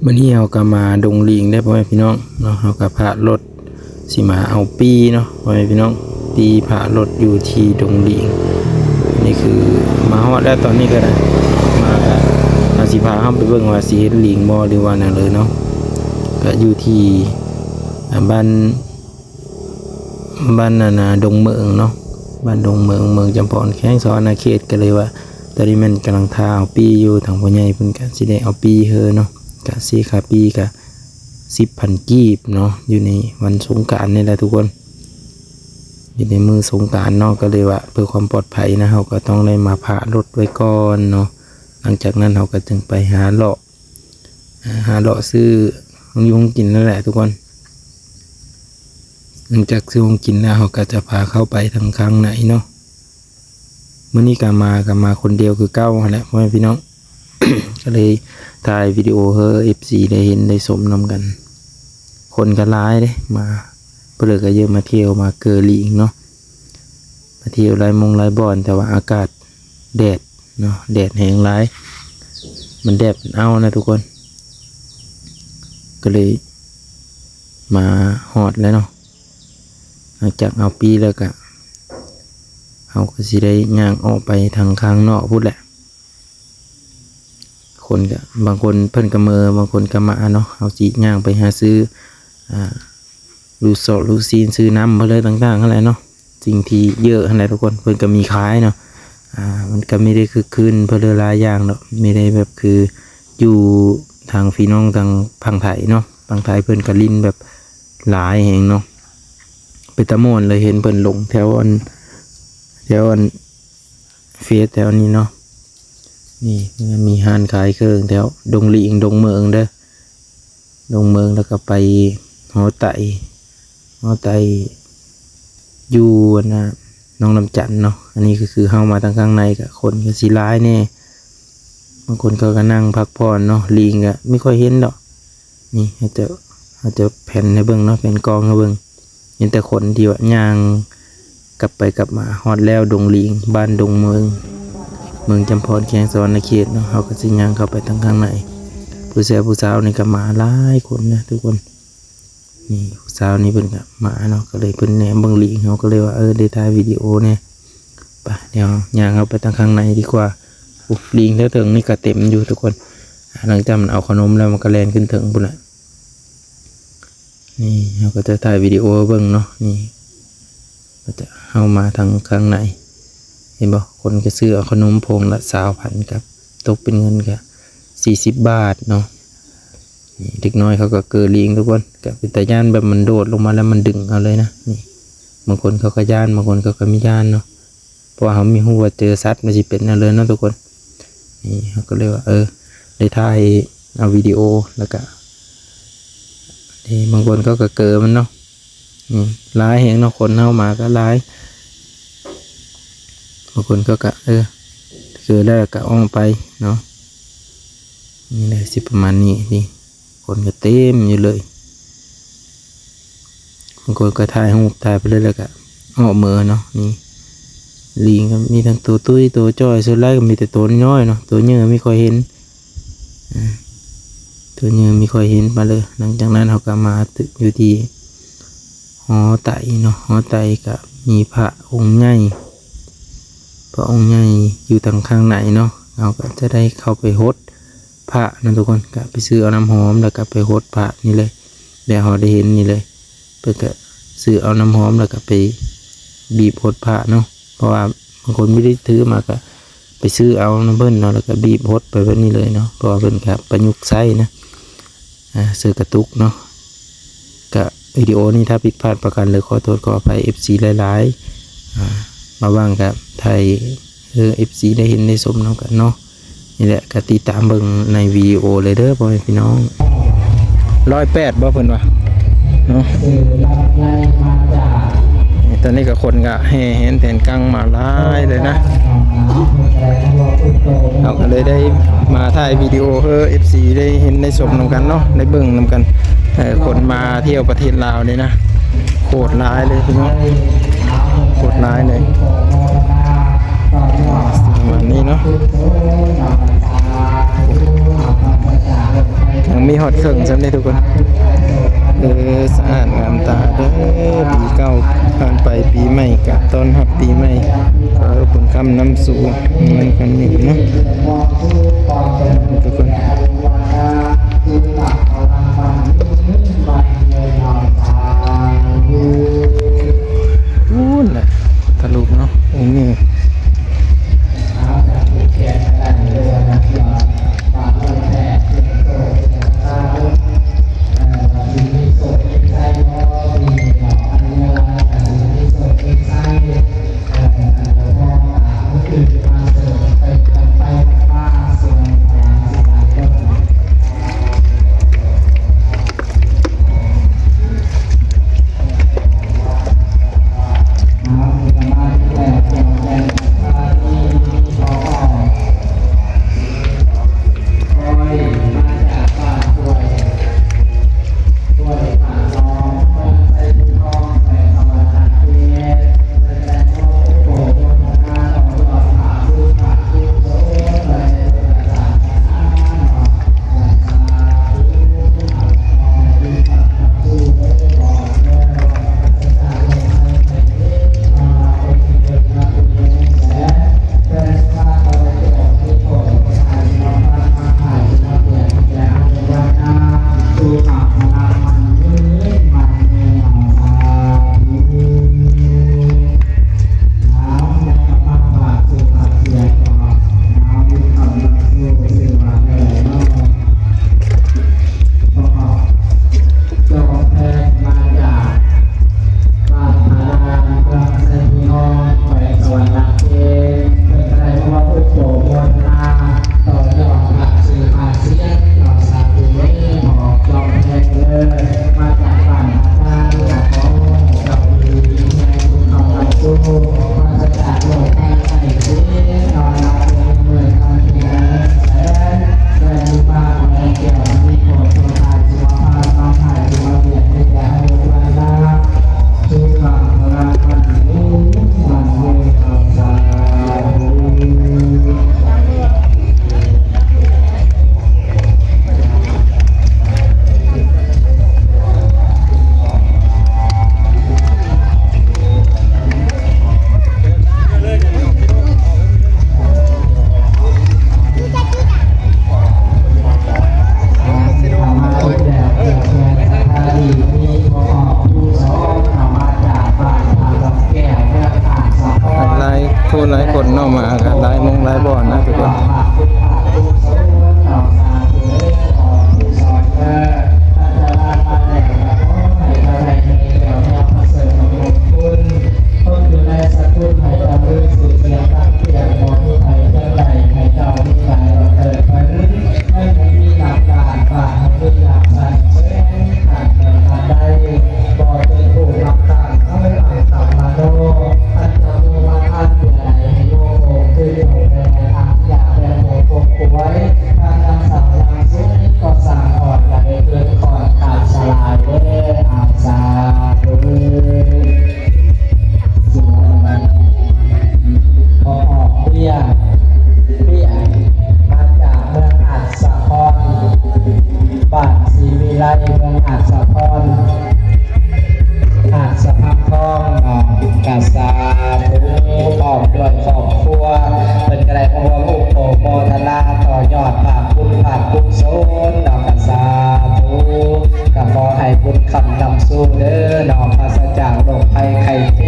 ມື້ນີ້ເຮົາກໍມາດົງຫຼີງເດ້ ພໍ່ແມ່ພີ່ນ້ອງເນາະ. ເຮົາກໍພາລົດຊິມາເອົາປີ້ເນາະ ພໍ່ແມ່ພີ່ນ້ອງ, ປີ້ພາລົດຢູ່ທີ່ດົງຫຼີງ. ນີ້ຄືມາຮອດແລ້ວ, ຕອນນີ້ກໍໄດ້ມາ ກໍເຮົາຊິພາເຮົາໄປເບິ່ງວ່າຊິເຫັນຫຼີງບໍ່ ຫຼືວ່າແນວໃດເນາະ. ກໍຢູ່ທີ່ ອ່າ ບ້ານ ບ້ານອັນນ່າ ດົງເໝິງເນາະ, ບ້ານດົງເໝິງ ເມືອງຈຳພອນ ແຂວງສະຫວັນນະເຂດ. ກໍເລີຍວ່າຕອນນີ້ແມ່ນກຳລັງຖ້າເອົາປີ້ຢູ່, ທາງພໍ່ໃຫຍ່ເພິ່ນກໍຊິໄດ້ເອົາປີ້ເຮີເນາະ, ກະເສຍຄ່າປີ້ກະສິບພັນກີບເນາະ, ຢູ່ໃນວັນສົງການນີ້ແຫຼະທຸກຄົນ, ຢູ່ໃນມື້ສົງການເນາະ. ກໍເລີຍວ່າເພື່ອຄວາມປອດໄພນະ ເຮົາກໍຕ້ອງໄດ້ມາພາລົດໄວ້ກ່ອນເນາະ. ຫຼັງຈາກນັ້ນເຮົາກໍຈຶ່ງໄປຫາເລາະ ອ່າ ຫາເລາະຊື້ຂອງຢູ່ຂອງກິນນັ້ນແຫຼະທຸກຄົນ. ຫຼັງຈາກຊື້ຂອງກິນແລ້ວ ເຮົາກໍຈະພາເຂົ້າໄປທາງຂ້າງໃນເນາະ. ມື້ນີ້ກໍມາ ກໍມາຄົນດຽວຄືເກົ່າຫັ້ນແຫຼະ ພໍ່ແມ່ພີ່ນ້ອງ, ກໍເລີຍຖ່າຍວິດີໂອໃຫ້ເອັຟຊີໄດ້ເຫັນໄດ້ຊົມນຳກັນ. ຄົນກໍຫຼາຍເດ້ ມາ ເພິ່ນກໍເຍາະ ມາທ່ຽວ ມາເກີຫຼີງເນາະ, ມາທ່ຽວຫຼາຍໝ່ອງຫຼາຍບ່ອນ, ແຕ່ວ່າອາກາດ ແດດເນາະ ແດດແຮງຫຼາຍ, ມັນແດດມັນເອົານະທຸກຄົນ. ກໍເລີຍມາຮອດແລ້ວເນາະ. ຫຼັງຈາກເອົາປີ້ແລ້ວກະ ເຮົາກໍຊິໄດ້ຍ່າງອອກໄປທາງຂ້າງນອກພຸ້ນແຫຼະ. ຄົນກະ ບາງຄົນເພິ່ນກະເມີ ບາງຄົນກະມາເນາະ. ເຮົາຊິຍ່າງໄປຫາຊື້ ອ່າ ລູກຊອກລູກຊີ້ນ ຊື້ນ້ຳເພິ່ນເລີຍຕ່າງໆຫັ້ນແຫຼະເນາະ, ສິ່ງທີ່ເຍາະຫັ້ນແຫຼະທຸກຄົນ. ເພິ່ນກໍມີຂາຍເນາະ, ອ່າ ມັນກໍມີໄດ້ຄຶກຄື້ນເພິ່ນເລີຍຫຼາຍຢ່າງເນາະ, ມີໄດ້ແບບຄືຢູ່ທາງພີ່ນ້ອງທາງຝັ່ງໄທເນາະ, ຝັ່ງໄທເພິ່ນກໍຫຼິ້ນແບບຫຼາຍແຮງເນາະ. ເປັນຕາມ່ວນເລີຍ ເຫັນເພິ່ນລົງແຖວອັນ ແຖວອັນ ເຟສແຖວນີ້ເນາະ. ນີ້ມີຮ້ານຂາຍເຄື່ອງແຖວດົງຫຼີງ ດົງເໝິງເດີ ດົງເໝິງ ແລ້ວກໍໄປຫໍໄຕ້ ຫໍໄຕ້ຢູ່ອັນນ່າ ໜອງນ້ຳຈັນເນາະ. ອັນນີ້ກໍຄືເຮົາມາທາງຂ້າງໃນກໍຄົນກໍຊິຫຼາຍແດ່, ບາງຄົນເຂົາກໍນັ່ງພັກຜ່ອນເນາະ. ຫຼີງກໍບໍ່ຄ່ອຍເຫັນດອກ. ນີ້ເຮົາຈະ ເຮົາຈະແຜ່ນໃຫ້ເບິ່ງເນາະ ແຜ່ນກ້ອງໃຫ້ເບິ່ງ. ເຫັນແຕ່ຄົນທີ່ວ່າຍ່າງກັບໄປກັບມາ. ຮອດແລ້ວດົງຫຼີງ ບ້ານດົງເໝິງ ເມືອງຈຳພອນ ແຂວງສະຫວັນນະເຂດເນາະ. ເຮົາກໍຊິຍ່າງເຂົ້າໄປທາງຂ້າງໃນ. ຜູ້ຊາຍຜູ້ສາວນີ້ກໍມາຫຼາຍຄົນນະທຸກຄົນ. ນີ້ຜູ້ສາວນີ້ເພິ່ນກໍມາເນາະ, ກໍເລີຍເພິ່ນແນມເບິ່ງຫຼີງ, ເຮົາກໍເລີຍວ່າ ເອີ ໄດ້ຖ່າຍວິດີໂອແດ່. ໄປ ດຽວຍ່າງເຂົ້າໄປທາງຂ້າງໃນດີກວ່າ. ໂອ້ ຫຼີງແຖວເທິງນີ້ກໍເຕັມຢູ່ທຸກຄົນ. ຫຼັງຈາກມັນເອົາຂະໜົມແລ້ວ ມັນກໍແລ່ນຂຶ້ນເທິງພຸ້ນແຫຼະ. ນີ້ເຮົາກໍຈະຖ່າຍວິດີໂອໃຫ້ເບິ່ງເນາະ. ນີ້ ກໍຈະ ເຮົາມາທາງຂ້າງໃນ ເຫັນບໍ່? ຄົນກໍຊື້ເອົາຂະໜົມຖົງລະຊາວພັນ ກໍຕົກເປັນເງິນກໍສີ່ສິບບາດເນາະ. ນີ້ເດັກນ້ອຍເຂົາກໍເກີຫຼີງທຸກຄົນ, ກໍເປັນຕາຢ້ານ ແບບມັນໂດດລົງມາແລ້ວມັນດຶງເອົາເລີຍນະ. ນີ້ ບາງຄົນເຂົາກໍຢ້ານ ບາງຄົນເຂົາກໍບໍ່ຢ້ານເນາະ. ເພາະວ່າເຮົາບໍ່ຮູ້ວ່າເຈີສັດມັນຊິເປັນແນວໃດເນາະທຸກຄົນ. ນີ້ເຮົາກໍເລີຍວ່າ ເອີ ໄດ້ຖ່າຍເອົາວິດີໂອ ແລ້ວກະ ເອີ ບາງຄົນເຂົາກໍເກີມັນເນາະ. ນີ້ຫຼາຍແຮງເນາະ, ຄົນເຮົາມາກໍຫຼາຍ. ບາງຄົນເຂົາກໍ ເອີ ເກີແລ້ວກໍອອກໄປເນາະ. ນີ້ແຫຼະ ຊິປະມານນີ້ນີ້. ຄົນກໍເຕັມຢູ່ເລີຍ. ບາງຄົນກໍຖ່າຍຮູບ ຖ່າຍໄປເລີຍ ແລ້ວກໍອອກເມືອເນາະ. ນີ້ ລີງກໍມີທັງໂຕຕຸ້ຍ ໂຕຈ່ອຍ, ສ່ວນຫຼາຍກໍມີແຕ່ໂຕນ້ອຍໆເນາະ, ໂຕໃຫຍ່ກໍບໍ່ຄ່ອຍເຫັນ. ອາ ໂຕໃຫຍ່ບໍ່ຄ່ອຍເຫັນປານໃດ. ຫຼັງຈາກນັ້ນເຮົາກໍມາຢູ່ທີ່ຫໍໄຕ້ເນາະ, ຫໍໄຕ້ກໍມີພະອົງໃຫຍ່ ພະອົງໃຫຍ່ຢູ່ທາງຂ້າງໃນເນາະ. ເຮົາກໍຈະໄດ້ເຂົ້າໄປຫົດ ພະນະທຸກຄົນ, ກະໄປຊື້ເອົານ້ຳຫອມ ແລ້ວກະໄປຫົດພະນີ້ເລີຍ. ແລ້ວເຮົາໄດ້ເຫັນນີ້ເລີຍ, ເພິ່ນກະຊື້ເອົານ້ຳຫອມ ແລ້ວກະໄປບີບຫົດພະເນາະ. ເພາະວ່າບາງຄົນບໍ່ໄດ້ຖືມາ ກະໄປຊື້ເອົານຳເພິ່ນເນາະ, ແລ້ວກະບີບຫົດໄປແບບນີ້ເລີຍເນາະ. ເພາະວ່າເພິ່ນກະປະຍຸກໃຊ້ນະ ອ່າ ເສື້ອກະຕຸກເນາະ. ກະວິດີໂອນີ້ຖ້າຜິດພາດປະການໃດ ຂໍໂທດຂໍອະໄພເອັຟຊີຫຼາຍໆ. ອ່າ ມາຫວັງກະໄທ ເອີ ເອັຟຊີໄດ້ເຫັນໄດ້ຊົມນຳກັນເນາະ. ນີ້ແຫຼະ ກໍຕິດຕາມເບິ່ງໃນວິດີໂອເລີຍເດີ ພໍ່ແມ່ພີ່ນ້ອງ. ຮ້ອຍແປດບໍ່ ເພິ່ນວ່າເນາະ. ຕອນນີ້ກໍຄົນກໍແຫ່ແຫນແຖນກັງມາຫຼາຍເລີຍນະ. ເຮົາກໍເລີຍໄດ້ມາຖ່າຍວິດີໂອໃຫ້ເອັຟຊີໄດ້ເຫັນໄດ້ຊົມນຳກັນເນາະ, ໄດ້ເບິ່ງນຳກັນ. ເອີ ຄົນມາທ່ຽວປະເທດລາວນີ້ນະ ໂຄດຫຼາຍເລີຍພີ່ນ້ອງ, ໂຄດຫຼາຍເລີຍ. ປະມານນີ້ເນາະ, ຍັງ ມີຮອດເຄິ່ງຊ້ຳເດ້ທຸກຄົນ. ເອີ ສະອາດງາມຕາເດີ. ປີເກົ່າຜ່ານໄປ ປີໃໝ່ກະຕ້ອນຮັບປີໃໝ່. ຂໍບຸນຄ້ຳນຳສູ່ນຳກັນນີ້ເນາະ ທຸກຄົນ. ພຸ້ນແຫຼະ ຕະລຸກເນາະ ອົງນີ້. ຫຼາຍຜູ້ຫຼາຍຄົນເນາະ ມາກະຫຼາຍໝ່ອງຫຼາຍບ່ອນນະທຸກຄົນ. ພໍ່ອອກເບ້ຍ ເບ້ຍ ມາຈາກເມືອງອາດສະພອນ ບ້ານສີວິໄລ ເມືອງອາດສະພອນ ອາດສະພັງທອງເນາະ ກະສາທຸ ພ້ອມດ້ວຍຄອບຄົວ ເພິ່ນກະໄດ້ມາຮ່ວມອະນຸໂມທະນາຕໍ່ຍອດພາກບຸນພາກກຸສົນເນາະ ກະສາທຸ ກະຂໍໃຫ້ບຸນຄ້ຳນຳສູ່ເດີເນາະ ປາສະຈາກໂລກໄພໄຂ້ເຈັບ